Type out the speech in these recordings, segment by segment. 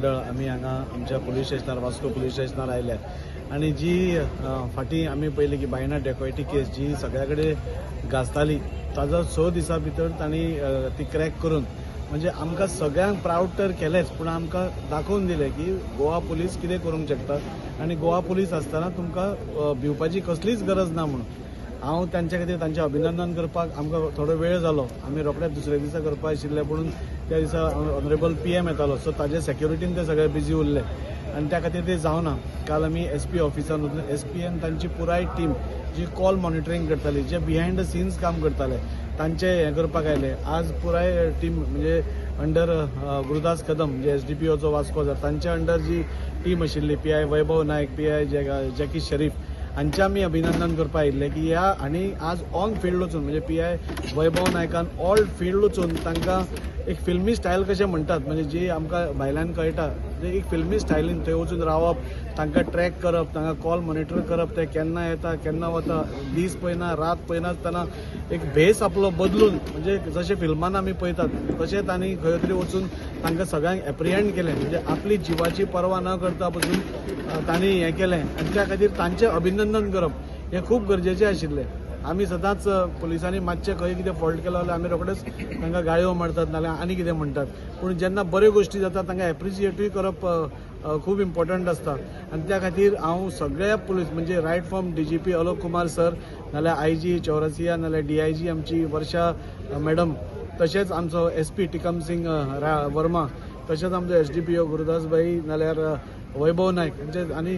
मंडळ आमी हांगा आमच्या पुलीस स्टेशनार, वास्को पुलीस स्टेशनार आयल्या आनी जी फाटीं आमी पळयली की बायणा डेकॉयटी केस जी सगळ्या कडेन गाजताली, ताजो 6 दिसां भितर तांणी ती क्रॅक करून म्हणजे आमकां सगळ्यांक प्रावड तर केलेंच, पूण आमकां दाखोवन दिलें की गोवा पुलीस कितें करूंक शकता आनी गोवा पुलीस आसतना तुमकां भिवपाची कसलीच गरज ना म्हणून. हांव तांच्या खातीर तांचें अभिनंदन करपाक आमकां थोडो वेळ जालो. आमी रोखडेच दुसऱ्या दिसा करपा आशिल्ले, पूण त्या दिसा ऑनरेबल PM येतालो, सो ताजे सेक्युरिटीन ते सगळे बिजी उरले आनी त्या खातीर ते जावना. काल आमी SP ऑफिसान वचून SP तांची पुराय टीम जी कॉल मॉनिटरींग करताली, जे बिहायंड the since काम करताले, तांचे हें करपाक आयले. आज पुराय टीम म्हणजे अंडर गुरुदास कदम जे SDPOचो वास्को आसा तांच्या अंडर जी टीम आशिल्ली, PI वैभव नायक, PI Jackie शरीफ हांचे आमी अभिनंदन करपाक आयिल्ले की ह्या आनी आज ऑन फिल्ड वचून म्हणजे PI वैभव नायकान ऑल फिल्ड वचून तांकां एक फिल्मी स्टायल कशें म्हणटात, म्हणजे जी आमकां भायल्यान कळटा, म्हणजे एक फिल्मी स्टायलीन थंय वचून रावप, तांकां ट्रॅक करप, तांकां कॉल मॉनिटर करप, ते केन्ना येता केन्ना वता, दीस पळयना रात पळयनासतना एक भेस आपलो बदलून म्हणजे जशें फिल्मान आमी पळयतात तशें तांणी खंय तरी वचून तांकां सगळ्यांक एप्रिहेंड केलें. म्हणजे आपली जिवाची पर्वा न करता पसून तांणी हें केलें आनी त्या खातीर तांचें अभिनंदन करप हें खूब गरजेचें आशिल्लें. आमी सदांच पुलिसांनी मातशें खंय कितें फॉल्ट केलो जाल्यार आमी रोखडेच तांकां गाळयो मारतात नाजाल्यार आनी कितें म्हणटात, पूण जेन्ना बऱ्यो गोश्टी जाता तांकां एप्रिशिएटूय करप खूब इम्पॉर्टंट आसता. आनी त्या खातीर हांव सगळ्या पुलीस म्हणजे right from DGP Alok Kumar sir, नाजाल्यार IG Chaurasia, नाजाल्यार DIG आमची वर्षा मॅडम, तशेंच आमचो SP Tikam Singh Verma, तशेंच आमचो SDPO Gurudas भाई, नाजाल्यार वैभव नायक हांचे आनी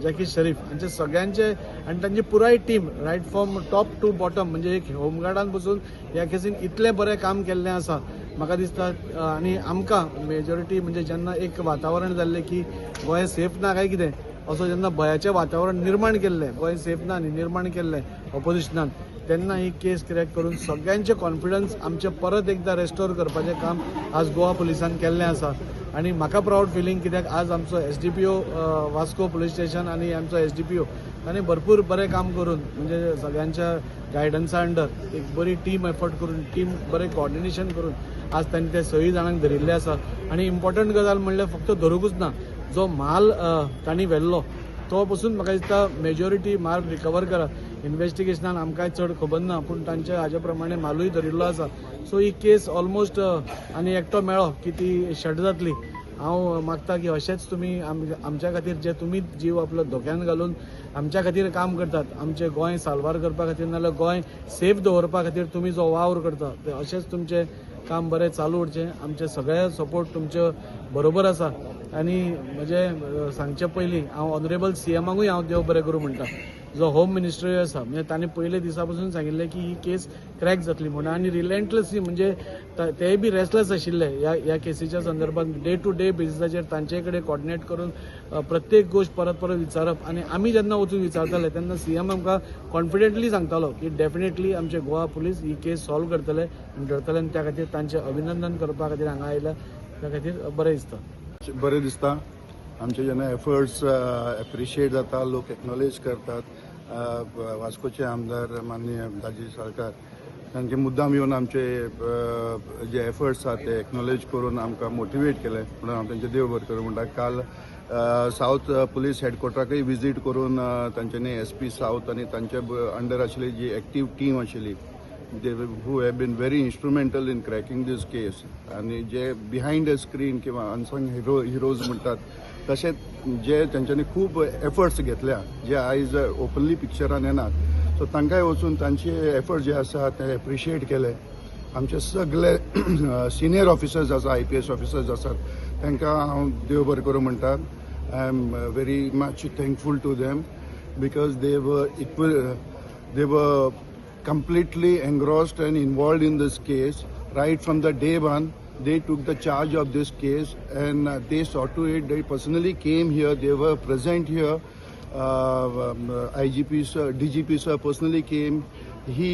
जॅकी शरीफ हांचे सगळ्यांचे आनी तांची पुराय team right from top to bottom म्हणजे एक होमगार्डान पसून ह्या केसीन इतलें बरें काम केल्लें आसा म्हाका दिसता. आनी आमकां मेजॉरिटी म्हणजे जेन्ना एक वातावरण जाल्लें की गोंय सेफ ना काय कितें असो जेन्ना भंयाचें वातावरण निर्माण केल्लें, गोंय सेफ ना न्ही निर्माण केल्लें ऑपोजिशनान, तेन्ना ही केस क्रॅक करून सगळ्यांचे कॉन्फिडन्स आमचें परत एकदां रेस्टोर करपाचें काम आज गोवा पुलिसान केल्लें आसा. आनी म्हाका प्रावड फिलींग कित्याक आज आमचो SDPO Vasco police station आनी आमचो SDPO तांणी भरपूर बरें काम करून म्हणजे सगळ्यांच्या गायडन्सा अंडर एक बरी टीम एफर्ट करून, टीम बरें कॉर्डिनेशन करून आज तांणी ते 6 जाणांक धरिल्ले आसा. आनी इम्पॉर्टंट गजाल म्हणल्यार फक्त धरूंकूच ना, जो म्हाल तांणी व्हेल्लो तो पसून म्हाका दिसता मेजॉरिटी माल रिकवर करा. इन्वेस्टिगेशनान आमकांय चड खबर ना, पूण तांचे हाजे प्रमाणे मालूय धरिल्लो आसा. सो ही केस ऑलमोस्ट आनी एकटो मेळ्ळो की ती शट जातली. हांव मागता की अशेंच तुमी आमच्या खातीर जे तुमी जीव आपलो धोक्यान घालून आमच्या खातीर काम करतात, आमचें गोंय साल्वार करपा खातीर नाजाल्यार गोंय सेफ दवरपा खातीर तुमी जो वावर करता ते अशेंच तुमचें काम बरें चालू उरचें. आमचें सगळे सपोर्ट तुमचे बरोबर आसा. आनी म्हणजे सांगचे पयलीं हांव ऑनरेबल CMांकूय हांव देव बरें करूं म्हणटा, जो होम मिनिस्ट्री आसा, म्हणजे तांणी पयले दिसा पसून सांगिल्लें की ही केस क्रॅक जातली म्हणून, आनी रिलेंटलेसली म्हणजे तेय बी रेस्टलेस आशिल्ले ह्या केसीच्या संदर्भात. डे टू डे बेसिसाचेर तांचे कडेन कॉर्डिनेट करून प्रत्येक गोश्ट परत परत विचारप. आनी आमी जेन्ना वचून विचारताले तेन्ना CM आमकां कॉन्फिडंटली सांगतालो की डेफिनेटली आमचे गोवा पुलीस ही केस सॉल्व करतले आनी धरतले, आनी त्या खातीर तांचें अभिनंदन करपा खातीर हांगा आयल्या, त्या खातीर बरें दिसता. बरें दिसता आमचे जेन्ना एफर्ट्स एप्रिशिएट जाता, लोक एक्नॉलेज करतात. वास्कोचे आमदार माननीय दाजी साळकार तांचे मुद्दाम येवन आमचे जे एफर्ट्स आसा ते एक्नॉलेज करून आमकां मोटिवेट केले म्हणून हांव तांचे देव बरें करूं म्हणटा. काल सावथ पुलीस हेडक्वॉर्टराकय विजीट करून तांच्यांनी SP south आनी तांचे अंडर आशिल्ली जी एक्टीव टीम आशिल्ली, they who have been very instrumental in cracking this case, आनी जे बिहायंड the screen किंवा अनसंग हिरोज म्हणटात तशेंच जे तांच्यांनी खूब एफर्ट्स घेतल्या जे आयज ओपनली पिक्चरान येनात, सो तांकांय वचून तांचे एफर्ट्स जे आसा ते एप्रिशिएट केले. आमचे सगळे सिनियर ऑफिसर्स आसा, IPS officers आसात, तांकां हांव देव बरें करूं म्हणटा. I am very much thankful to them because they were completely engrossed and involved in this case right from the day one. They took the charge of this case and they saw to it. They personally came here, they were present here. IGP sir, DGP sir personally came. He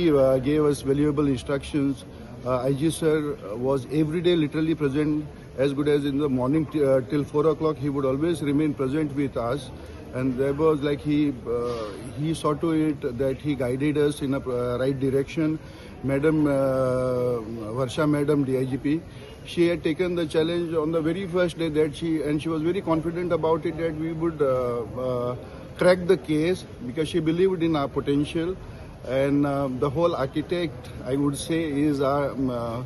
gave us valuable instructions. IG sir was every day literally present, as good as in the morning till 4 o'clock. He would always remain present with us. And there was like he saw to it that he guided us in a right direction. Madam Varsha Madam DIGP, She had taken the challenge on the very first day that she was very confident about it that we would crack the case because she believed in our potential. And the whole architect, I would say, is our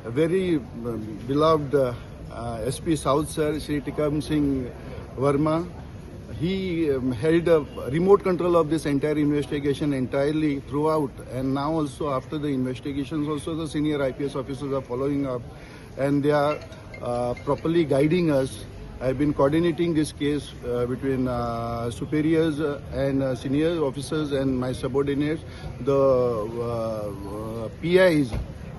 very beloved SP South sir, Shri Tikam Singh Verma. He held a remote control of this entire investigation entirely throughout, and now also after the investigations also the senior IPS officers are following up and they are properly guiding us. I've been coordinating this case between superiors and senior officers and my subordinates. The PIs,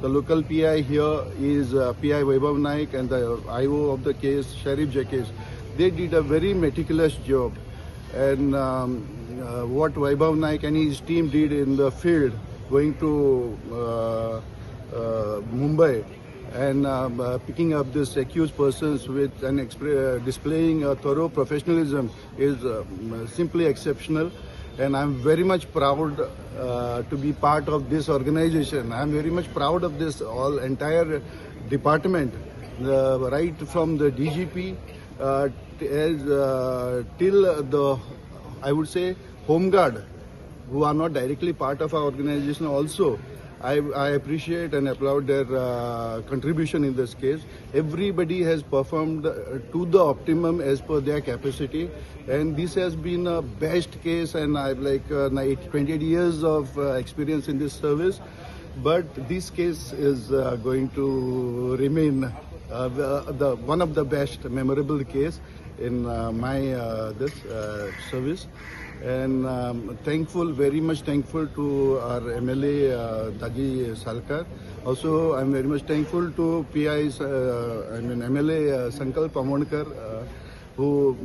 the local PI here is PI Vaibhav Naik and the IO of the case, Sheriff Jacques. They did a very meticulous job, and what Vaibhav Naik and his team did in the field, going to Mumbai and picking up this accused persons with and displaying a thorough professionalism is simply exceptional. And I'm very much proud to be part of this organization. I'm very much proud of this all entire department, right from the DGP till the, I would say, home guard, who are not directly part of our organization also. I appreciate and applaud their contribution in this case. Everybody has performed to the optimum as per their capacity, and this has been a best case, and I've like 28 years of experience in this service, but this case is going to remain the one of the best memorable case in my this service. And thankful, very much thankful to our MLA Daji Salkar. Also, I'm very much thankful to PI's, MLA Sankalp Amonkar, who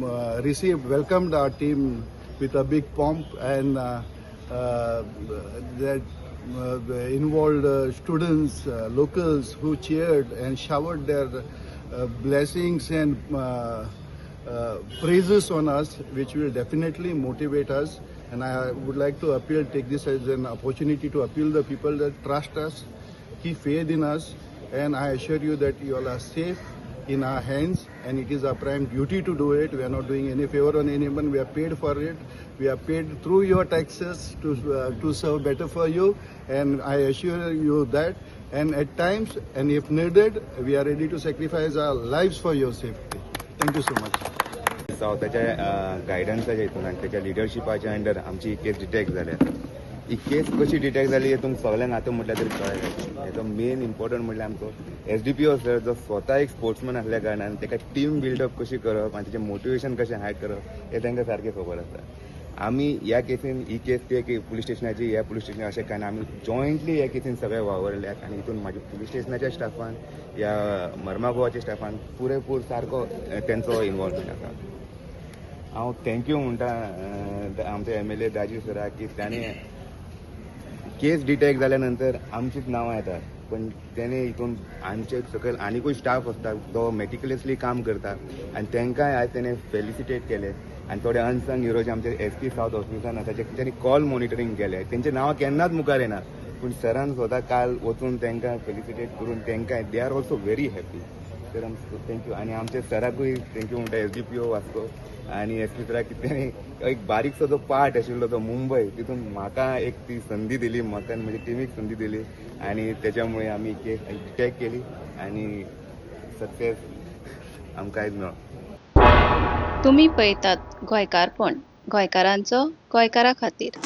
welcomed our team with a big pomp, and that involved students, locals who cheered and showered their blessings and praises on us, which will definitely motivate us. And I would like to appeal, take this as an opportunity to appeal the people that trust us, keep faith in us, and I assure you that you all are safe in our hands, and it is our prime duty to do it. We are not doing any favor on anyone. We are paid for it. We are paid through your taxes to serve better for you, and I assure you that. And at times, and if needed, we are ready to sacrifice our lives for your safety. Thank you so much. सावथाच्या गायडन्साच्या हितून आनी तेच्या लिडरशिपाच्या under आमची ही केस detect जाल्या. ही केस कशी detect जाली हे तुमकां सगळ्यांक आतां म्हटल्यार तरी कळ्ळें. हेचो मेन इम्पॉर्टंट म्हटल्यार आमचो SDPO sir, जो स्वता एक स्पोर्ट्समॅन आसल्या कारणान ताका टीम बिल्डअप कशी करप आनी तेचें मोटिवेशन कशें हाय करप हें तांकां सारकें खबर आसा. आमी ह्या केसीन ही केस ती एक पुलीस स्टेशनाची ह्या पुलीस स्टेशनाची अशें कांय ना, आमी जॉयंटली ह्या केसीन सगळे वावरल्यात आनी हितून म्हाज्या पुलीस स्टेशनाच्या स्टाफान ह्या मर्मागोवाच्या स्टाफान पुरेपूर सारको तेंचो इनवॉल्वमेंट आसा. हांव thank you म्हणटा आमच्या MLA दाजी सराक की ताणें केस डिटेक्ट जाल्या नंतर आमचीच नांवां येतात, पण तेणे हितून आमचे सकयल आनिकूय स्टाफ आसता जो मेटिक्युलसली काम करता आनी तांकांय आयज तेणें फेलिसिटेट केलें. आनी थोडे अनसंग हिरो जे आमचे SP south ऑफिसान आसा तेंच्यांनी कॉल मॉनिटरींग केलें, तेंचें नांवां केन्नाच मुखार येना, पूण सरान स्वता काल वचून तांकां फेलिसिटेट करून तांकां they are also very happy. Sir thank you. आनी आमच्या सराकूय thank you म्हणटा, SDPO Vasco आनी SP सराक की तेणें एक बारीकसो जो पार्ट आशिल्लो तो मुंबय, तितून म्हाका एक ती संदी दिली, म्हाका आनी म्हज्या टिमीक संदी दिली आनी तेच्यामुळे आमी केस डिटेक्ट केली आनी सक्सेस आमकां आयज मेळ्ळो. तुमी पळयतात गोंयकारपण, गोंयकारांचो गोंयकारा खातीर.